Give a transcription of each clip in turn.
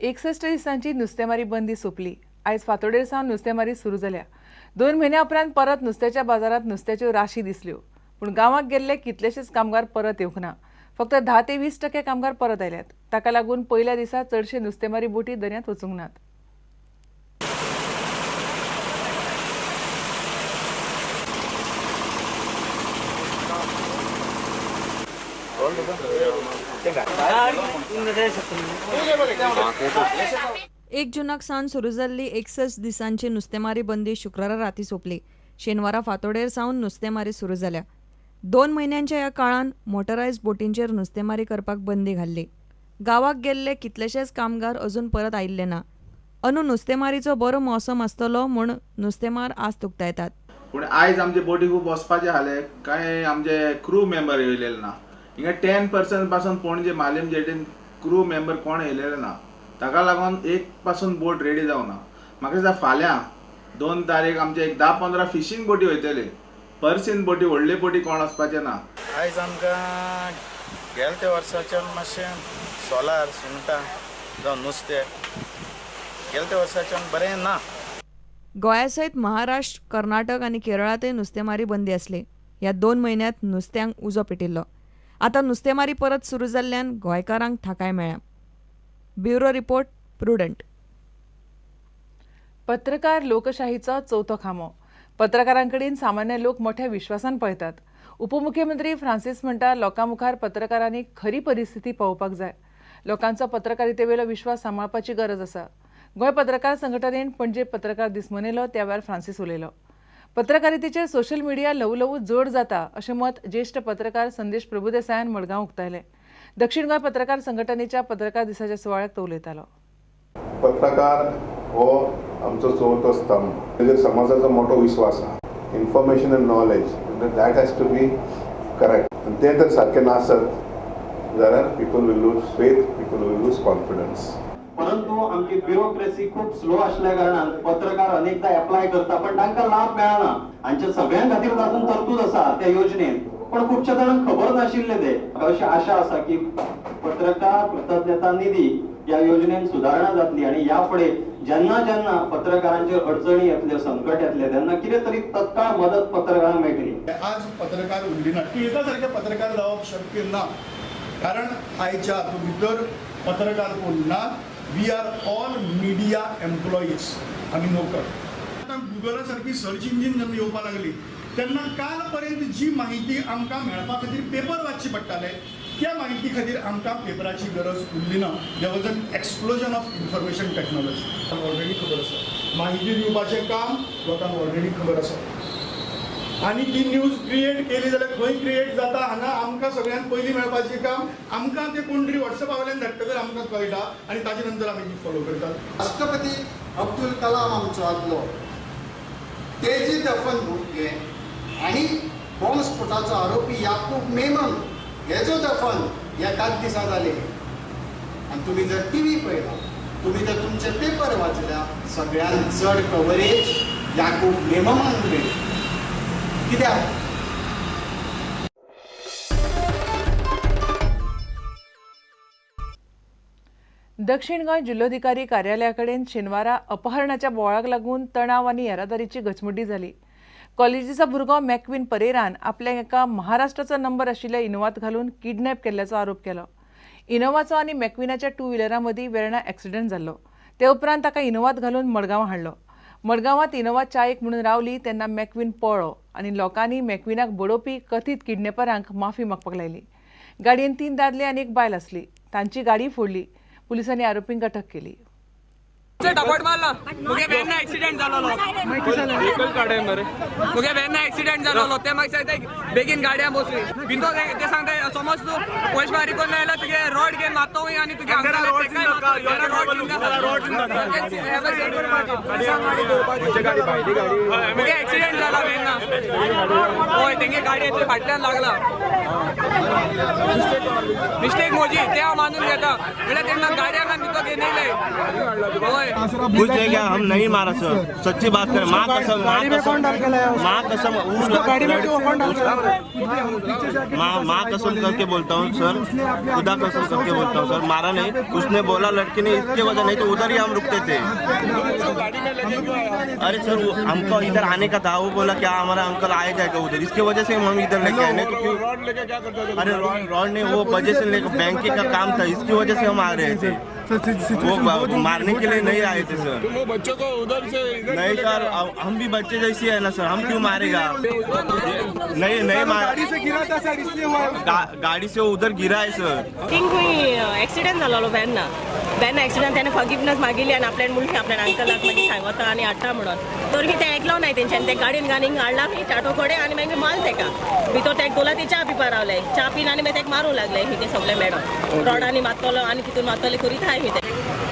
61 दिसांची नुस्तेमारी बंदी सोंपली. आयज फांतोडेर सावन नुस्तेमारी सुरू जाल्या. 2 म्हयन्या उपरांत परत नुस्त्याच्या बाजारांत नुस्त्याच्यो राशी दिसल्यो, पूण गांवाक गेल्ले कितलेशेच कामगार परत येवंक ना. फक्त 10 ते 20% कामगार परत आयल्यात. ताका लागून पयल्या दिसा चडशे नुस्तेमारी बोटी दर्यांत वचूंक नात. एक जूनाक सावन सुरू जाल्ली 61 दिसांची नुस्तेमारी बंदी शुक्रारा राती सोंपली. शेनवारा फांतोडेर सावन नुस्तेमारी सुरू जाल्या. 2 म्हयन्यांच्या ह्या काळान मोटरायज बोटींचेर नुस्तेमारी करपाक बंदी घाल्ली. गांवाक गेल्ले कितलेशेच कामगार अजून परत आयिल्ले ना. अंदू नुस्तेमारीचो बरो मोसम आसतलो म्हूण नुस्तेमार आस्त उक्तायतात. पूण आयज आमचे बोटी खूब वचपाचे आसले, कांय आमचे क्रू मेंबर येयलेले ना. हिंगा 10% पासून पणजे मालीम जेटीन क्रू मेंबर कोण येयलेले ना. ताका लागून एक पासून बोट रेडी जावना. म्हाका दिसता फाल्यां 2 तारीख आमचे एक 10-15 फिशींग बोटी वयतले. पर्सीन बोटी, व्हडली बोटी कोण वचपाचे ना. आयज आमकां गेल्या त्या वर्साच्यान मातशें सोलार सुंगटां जावं नुस्तें गेल्या त्या वर्साच्यान बरें ना. गोंया सयत महाराष्ट्र, कर्नाटक आनी केरळांतय नुस्तेमारी बंदी आसली. ह्या 2 म्हयन्यांत नुस्त्यांक उजो पेटिल्लो. आतां नुस्तेमारी परत सुरू जाल्ल्यान गोंयकारांक थाकाय मेळ्ळ्या. Bureau report, Prudent. पत्रकार लोकशाहीचो चवथो खांबो. पत्रकारांकडेन सामान्य लोक मोठ्या विश्वासान पळयतात. उपमुख्यमंत्री फ्रांसीस म्हणटा, लोकां मुखार पत्रकारांनी खरी परिस्थिती पावोवपाक जाय. लोकांचो पत्रकारितेवेलो विश्वास सांबाळपाची गरज आसा. गोंय पत्रकार संघटनेन पणजे पत्रकार दीस मनयलो, त्या वेळार फ्रांसीस उलयलो. पत्रकारितेचेर सोशल मिडिया ल्हवू ल्हवू जड जाता अशें मत ज्येश्ठ पत्रकार संदेश प्रभुदेसायान मडगांव उक्तायलें. दक्षिण गोंय पत्रकार संघटनेच्या पत्रकार दिसाच्या सुवाळ्याक तो उलयतालो. पत्रकार हो आमचो चवथो स्तंभ. तेजेर समाजाचो मोठो विस्वास आसा. Information and knowledge that has to be correct. आनी तें जर सारकें नासत जाल्यार people will lose faith, people will lose confidence. परंतु आमची ब्युरोक्रेसी खूब स्लो आसल्या कारणान पत्रकार अनेकदा एप्लाय करता पण तांकां लाभ मेळना. हांच्या सगळ्यां खातीर तातूंत तरतूद आसा त्या योजनेन, पण खुबश्या जाणांक खबर नाशिल्ले ते. म्हाका अशी आशा आसा की पत्रकार कृतज्ञता निधी ह्या योजनेन सुदारणा जातली आनी ह्या फुडें जेन्ना जेन्ना पत्रकारांचेर अडचणी येतल्यो, संकट येतले, तेन्ना कितें तरी तत्काळ मदत पत्रकारांक मेळटली. आज पत्रकार उरली ना, टिळका सारखे पत्रकार जावप शक्य ना, कारण आयच्या हातूंत भितर पत्रकार कोण ना. We are all media employees, आमी नोकर. आतां गुगला सारकी सर्च इंजीन जेन्ना येवपाक लागली तेन्ना काल पर्यंत जी माहिती आमकां मेळपा खातीर पेपर वाचची पडटाले त्या माहिती खातीर आमकां पेपराची गरज उरली ना. There was an explosion of information technology. Already खबर आसा, माहिती दिवपाचें काम लोकांक ऑलरेडी खबर आसा. आनी ती न्यूज क्रिएट केली जाल्यार खंय क्रिएट जाता हांगा आमकां सगळ्यांत पयलीं मेळपाचें काम. आमकां ते कोण तरी वॉट्सएपा वयल्यान धाडटकर आमकां कळटा आनी ताजे नंतर आमी ती फॉलो करतात. राष्ट्रपती अब्दुल कलाम आमचो आदलो, तेजी दफन भुरगें आनी बॉम्बस्फोटाचो आरोपी याकूब मेमन हेजो दफन एकाच दिसा जालें. आनी तुमी जर टी व्ही पळयला, तुमी जर तुमचे पेपर वाचल्या, सगळ्यांत चड कवरेज याकूब मेमनाक मेळ्ळी. कित्याक? दक्षिण गोंय जिल्लोधिकारी कार्यालया कडेन शेनवारा अपहरणाच्या बोवाळाक लागून तणाव आनी येरादारीची घचमटी जाली. कॉलेजीचो भुरगो मॅकविन परेरान आपल्या एका महाराष्ट्राचो नंबर आशिल्ल्या इनोवात घालून किडनॅप केल्ल्याचो आरोप केलो. इनोवाचो आनी मॅकविनाच्या 2 व्हिलरां मदीं वेर्णा एक्सिडंट जाल्लो. ते उपरांत ताका इनोवात घालून मडगांव हाडलो. मडगांवांत इनोवा चायेक म्हणून रावली तेन्ना मॅकविन पळ्ळो आनी लोकांनी मॅकविनाक बडोवपी कथीत किडनॅपरांक माफी मागपाक लायली. गाडयेन 3 दादले आनी 1 बायल आसली. तांची गाडी फोडली. पुलिसांनी आरोपींक अटक केली. धपट मारला मुगे व्हॅना एक्सिडेंट जालोलो, मुगे व्हॅना एक्सिडेंट जालोलो. ते मागीर सांगता बेगीन गाडयां बसली भितर. ते सांगता समज तूं पयशे फारीक करून आयल्यार तुगे रोड घेवन मारतो आनी तुगे मुगे एक्सिडेंट जाला व्हॅना. हय, तेंगे गाडयेच्या फाटल्यान लागला. मिस्टेक मोजी ते हांव मानून घेता. म्हणल्यार तेंकां गाडयांक आमी भितर घेवन येयले. हय, कुछ नहीं क्या, हम नहीं मारा सर, सच्ची बात करें. माँ कसम, माँ कसम, माँ कसम, उस गाड़ी में कौन डाल? माँ कसम करके बोलता हूँ सर, खुदा कसम करके बोलता हूँ सर, मारा नहीं. उसने बोला लड़की ने, इसके वजह नहीं तो उधर ही हम रुकते थे. अरे सर, वो हमको इधर आने का था, वो बोला क्या हमारा अंकल आया जाएगा उधर, इसके वजह से हम इधर लेके आए. नहीं तो क्यों? अरे रॉड नहीं, वो वजह से लेकर बैंक का काम था, इसकी वजह से हम आ रहे थे. वो मारने के लिए नहीं आए थे सर. तुम वो बच्चों को उधर से इधर? नहीं सर, हम भी बच्चे जैसी है ना सर, हम क्यों मारेगा? नहीं नहीं मार. गाड़ी से गिरा था सर, इसलिए हुआ है. गाड़ी से वो उधर गिरा है सर. थिंग एक्सिडंट जालोलो वेन्ना वेन्ना एक्सिडंट, त्याने फॉरगिवनेस मागिल्ली आनी आपल्यान म्हणलें आपल्या अंकलाक मागीर सांगता आनी हाडटा म्हणून. तर ते आयकलो नाय तेंच्यानी, ते गाडयेन घालून हाडला न्ही टाटो कडेन आनी मागीर मारले तेका भितर. तेका गोला ती च्या पिवपा रावले, च्या पिन आनी मागीर तेका मारूंक लागले. ते सगळे मॅडम रोडांनी मारतलो आनी कितून मारतले करीत आहाय ते.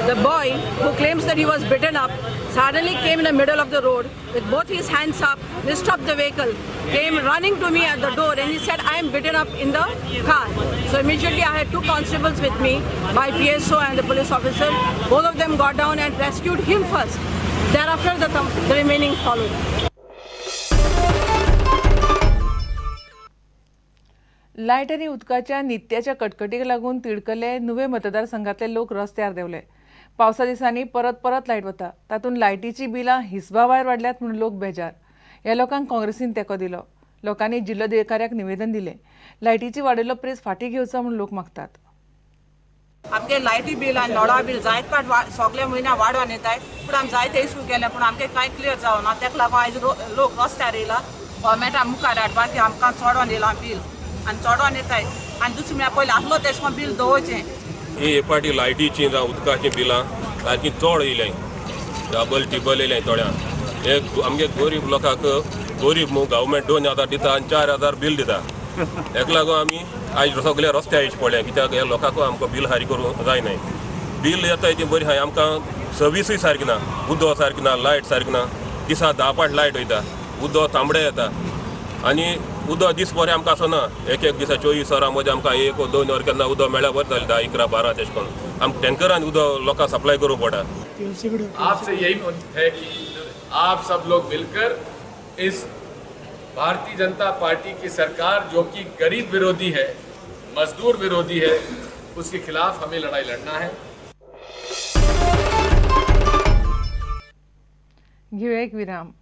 The boy who claims that he was beaten up suddenly came in the middle of the road with both his hands up. They stopped the vehicle, came running to me at the door and he said, I am beaten up in the car. So immediately I had two constables with me, my PSO and the police officer. Both of them got down and rescued him first. Thereafter the remaining followed. Light आनी उदकाच्या नित्याच्या कटकटीक लागून तिडकले नुवे मतदारसंघातले लोक रस्त्यार देंवले. पावसा दिसांनी परत परत लायट वता, तातूंत लायटीची बिलां हिसबा भायर वाडल्यात म्हूण लोक बेजार. ह्या लोकांक काँग्रेसीन तेंको दिलो. लोकांनी जिल्लोधिकाऱ्याक निवेदन दिलें. लायटीची वाडयल्लो प्रेस फाटीं घेवचो म्हूण लोक मागतात. आमगे लायटी बील आनी नळा बील जायत पाट सगळे म्हयन्या वाडोवन येताय, पूण आमी जायते इशू केले पूण आमगे कांय क्लियर जावना. तेका लागून आयज लोक रस्त्यार येयला गव्हर्मेंटा मुखार हाडपाक की आमकां चडोवन येयला बील आनी चडोवन येताय आनी दुसरें म्हळ्यार पयलीं आसलो तेश कोन बील दवरचें. ही हे फावटी लायटीचीं जावं उदकाचीं बिलां सारकीं चड येयल्याय, डबल टिबल येयल्याय थोड्यांक. हे आमगे गरीब लोकांक, गरीब न्हू, गव्हर्मेंट 2000 दिता आनी 4000 बील दिता. हेका लागून आमी आयज सगळे रस्त्यार येवचें पडलें, कित्याक ह्या लोकांक आमकां बील सारकी करूंक जायनाय. बील येताय ती बरी आहाय, आमकां सर्विसूय सारकी ना, उदक सारकी ना, लायट सारकी ना. दिसा 10 पाट लायट वयता, उदक तांबडें येता आनी उदक दीस बरें आमकां आसना. एक एक दिसा 24 वरां मदीं आमकां 1 वा 2 वर केन्ना उदक मेळ्ळ्यार बरें जालें, 10, 11, 12 तेश करून आमकां टँकरान उदक लोकांक सप्लाय करूंक पडटा. आपसे यही है कि आप सब लोग मिलकर इस भारतीय जनता पार्टी की सरकार जो कि गरीब विरोधी है, मजदूर विरोधी है, उसके खिलाफ हमें लड़ाई लड़ना है. घेऊया एक विराम.